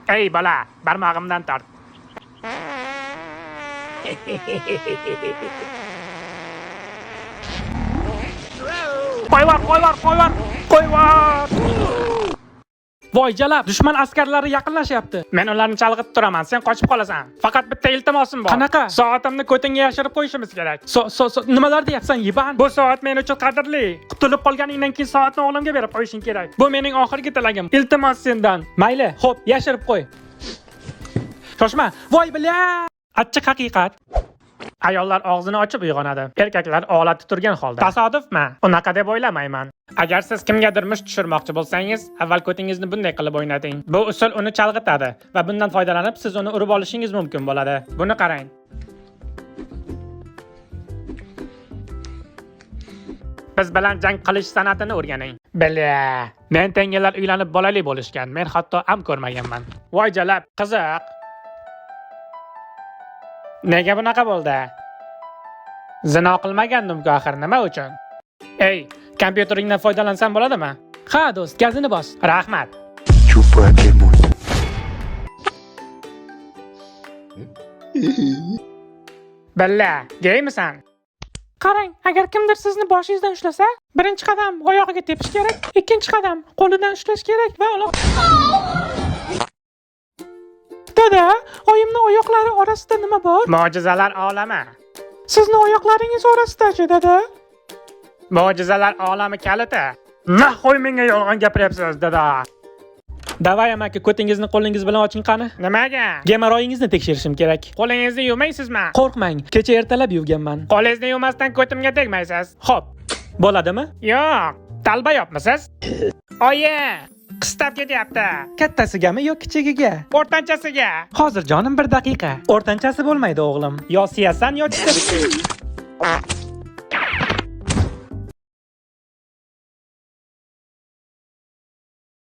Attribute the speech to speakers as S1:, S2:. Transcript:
S1: Ey bola, barmog'imdan tort. Qo'yvor, qo'yvor, qo'yvor, qo'yvor.
S2: Voy jalab, dushman askarlari yaqinlashyapti.
S1: Men ularni chalg'itib turaman, sen qochib qolasan. Faqat bitta iltimosim bor.
S2: Qanaqa?
S1: Soatimni ko'tingga yashirib qo'yishimiz kerak.
S2: So, so, so, nimalar deyapsan, Ivan?
S1: Bu soat men uchun qadrli. Qutulib qolganingdan keyin soatni o'g'limga berib qo'yishing kerak. Bu mening oxirgi tilagim. Iltimos sendan.
S2: Mayli, xo'p, yashirib qo'y. Shoshma. Voy бля! Achchiq haqiqat.
S1: Ayollar og'zini ochib uyg'onadi. Erkaklar olatda turgan holda. Tasodifmi? Unaqa deb o'ylamayman. Agar siz kimgadir musht tushirmoqchi bo'lsangiz, avval ko'tingizni bunday qilib o'ynating. Bu usul uni chalg'itadi va bundan foydalanib siz uni urib olishingiz mumkin bo'ladi. Buni qarang. Biz bilan jang qilish san'atini o'rganing. Бля. Men tengilar uylanib bolali bo'lishgan. Men hatto am ko'rmaganman. Voy jalab, qiziq. Nega bunaqa bo'ldi? Zino qilmagandim-ku axir, nima uchun? Ey, kompyuteringdan foydalansam bo'ladimi?
S2: Ha, do'st, gazini bos.
S1: Rahmat.
S3: Chupa limón.
S1: Billa, geymisan?
S2: Qarang, agar kimdir sizni boshingizdan ushlasa, birinchi qadam oyog'iga tepish kerak, ikkinchi qadam qo'lidan ushlash kerak va uloq. Dada, oyimni oyoqlari orasida nima bor?
S1: Mo'jizalar olami.
S2: Sizni oyoqlaringiz orasida-chi, dada?
S1: Mo'jizalar olami kaliti. Нахуй menga yolg'on gapiryapsiz, dada.
S2: Давай amaki, ko'tingizni qo'lingiz bilan oching qani.
S1: Nimaga?
S2: Gemoroyingizni tekshirishim kerak.
S1: Qo'lingizni yuvmaysizmi?
S2: Qo'rqmang, kecha ertalab yuvganman.
S1: Qo'lingizni yuvmasdan ko'timga tegmaysiz.
S2: Xo'p, bo'ladimi?
S1: Yo'q, talba yopmisiz? Oyi, qistab ketyapti.
S2: Kattasigami yo kichigiga?
S1: O'rtanchasiga.
S2: Hozir jonim bir daqiqa. O'rtanchasi bo'lmaydi o'g'lim. Yo siyasan yo chiqib.